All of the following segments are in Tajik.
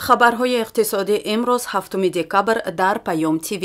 Хабарҳои иқтисодӣ имрӯз 7 декабр дар Паём ТВ.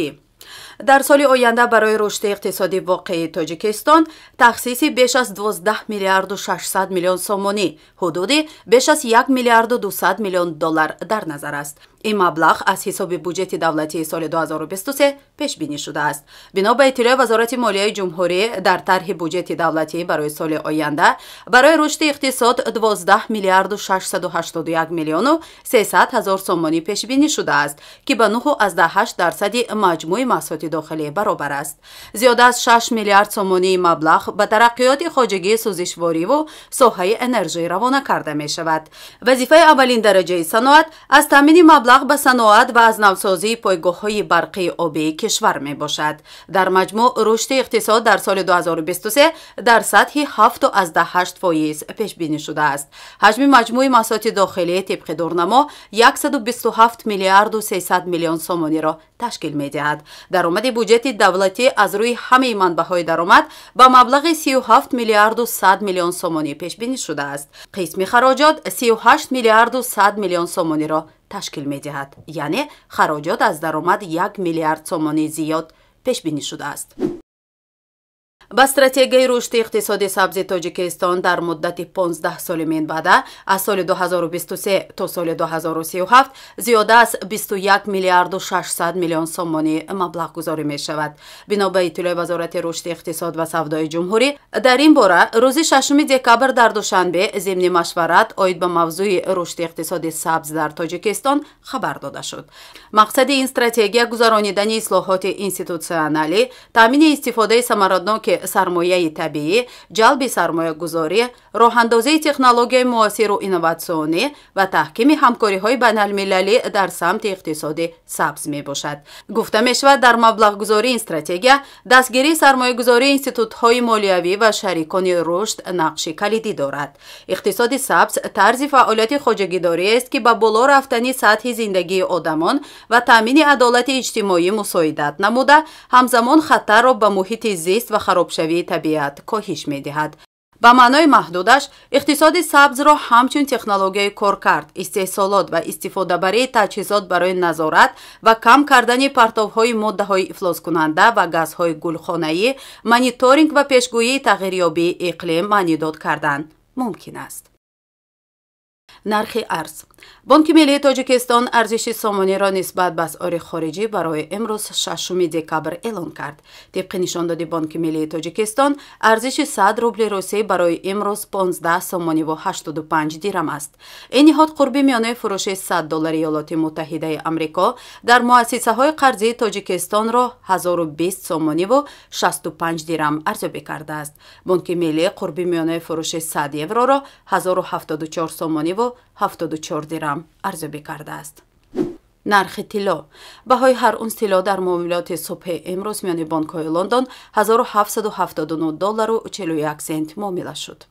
Дар соли оянда барои рушди иқтисоди воқеии Тоҷикистон тахсиси беш аз 12 миллиарду 600 миллион сомонӣ, ҳудуди беш аз 1 миллиарду 200 миллион доллар дар назар аст. Ин маблағ аз ҳисоби буҷети давлатии соли 2023 пешбинӣ шудааст. Бино ба иттилои Вазорати молияи ҷумҳурӣ, дар тарҳи буҷети давлатӣ барои соли оянда барои рушди иқтисод 12 миллиарду 681 миллиону 300 ҳазор сомонӣ пешбинӣ шудааст, ки ба 9,8% маҷмӯи маҳсулоти дохилӣ баробар аст. Зиёда аз 6 миллиард сомонии маблағ ба тараққиёти хоҷагии сӯзишвориву соҳаи энержӣ равона карда мешавад. Вазифаи аввалин дараҷаи саноат аз таъмини маблағ ба саноат ва аз навсозии пойгоҳҳои барқии обии кишвар мебошад. Дар маҷмӯъ рушди иқтисод дар соли 2023 дар сатҳи 7,8% пешбинӣ шудааст. Ҳаҷми маҷмӯи маҳсулоти дохилӣ тибқи дурнамо 127 миллиарду 300 миллион сомониро ташкил медиҳад. Даромади буҷети давлатӣ аз рӯи ҳамаи манбаъҳои даромад ба маблағи 37 миллиарду 100 миллион сомонӣ пешбинӣ шудааст. Қисми хароҷот 38 миллиарду 100 миллион сомониро ташкил медиҳад, яъне хароҷот аз даромад 1 миллиард сомонӣ зиёд пешбинӣ шудааст. Ба стратегияи рушди иқтисоди сабзи Тоҷикистон дар муддати 15 соли минбаъда аз соли 2023 то соли 2037 зиёда аз 21 миллиарду 600 миллион сомонӣ маблағгузорӣ мешавад. Бино ба иттилои Вазорати рушди иқтисод ва савдои ҷумҳурӣ, дар ин бора рӯзи 6 декабр дар Душанбе зимни машварат оид ба мавзӯи рушди иқтисоди сабз дар Тоҷикистон хабар дода шуд. Мақсади ин стратегия гузаронидани ислоҳоти институтсионалӣ, таъмини истифодаи самараноки сармояи табиӣ, ҷалби сармоягузорӣ, роҳандозии технологияи муосиру инноватсионӣ ва таҳкими ҳамкориҳои байналмилалӣ дар самти иқтисоди сабз мебошад. Гуфта мешавад, дар маблағгузории ин стратегия дастгирии сармоягузории институтҳои молиявӣ ва шарикони рушд нақши калидӣ дорад. Иқтисоди сабз тарзи фаъолияти хоҷагидориест, ки ба боло рафтани сатҳи зиндагии одамон ва таъмини адолати иҷтимоӣ мусоидат намуда, ҳамзамон хатарро ба муҳити зист ва харобшавии табиат коҳиш медиҳад. Ба маънои маҳдудаш, иқтисоди сабзро ҳамчун технологияи коркард, истеҳсолот ва истифодабарии таҷҳизот барои назорат ва кам кардани партовҳои моддаҳои ифлоскунанда ва газҳои гулхонаӣ, мониторинг ва пешгӯии тағйирёбии иқлим маънидод кардан мумкин аст. Нархи арз. Бонки миллии Тоҷикистон арзиши сомониро нисбат ба асъори хориҷӣ барои имрӯз 6 декабр эълон кард. Тибқи нишондоди Бонки миллии Тоҷикистон, арзиши 100 рубли русӣ барои имрӯз 15 сомониву 85 дирам аст. Ин ниҳод қурби миёнаи фурӯши 100 доллари Иёлоти Муттаҳидаи Амрико дар муассисаҳои қарзии Тоҷикистонро 1020 сомониву 65 дирам арзёбӣ кардааст. Бонки миллӣ қурби миёнаи фурӯши 100 евроро 1074 сомониву 74 дирам арзёбӣ кардааст. Нархи тилло. Баҳои ҳар унс тилло дар муомилоти субҳи имрӯз миёни бонкҳои Лондон 1779 доллару 41 сент муомила шуд.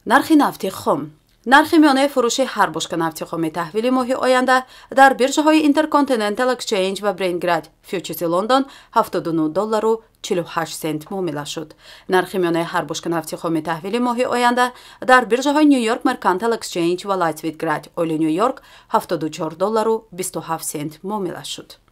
Нархи нафти хом. Нархи миёнаи фурӯши ҳар бушка нафти хоми таҳвили моҳи оянда дар биржаҳои Intercontinental Exchange ва Brent фьючерси Лондон 79 доллару 48 сент муомила шуд. Нархи миёнаи ҳар бушка нафти хоми таҳвили моҳи оянда дар биржаҳои New York Mercantile Exchange ва Light Sweet Crude Oil Нью Йорк 74 доллару 27 сент муомила шуд.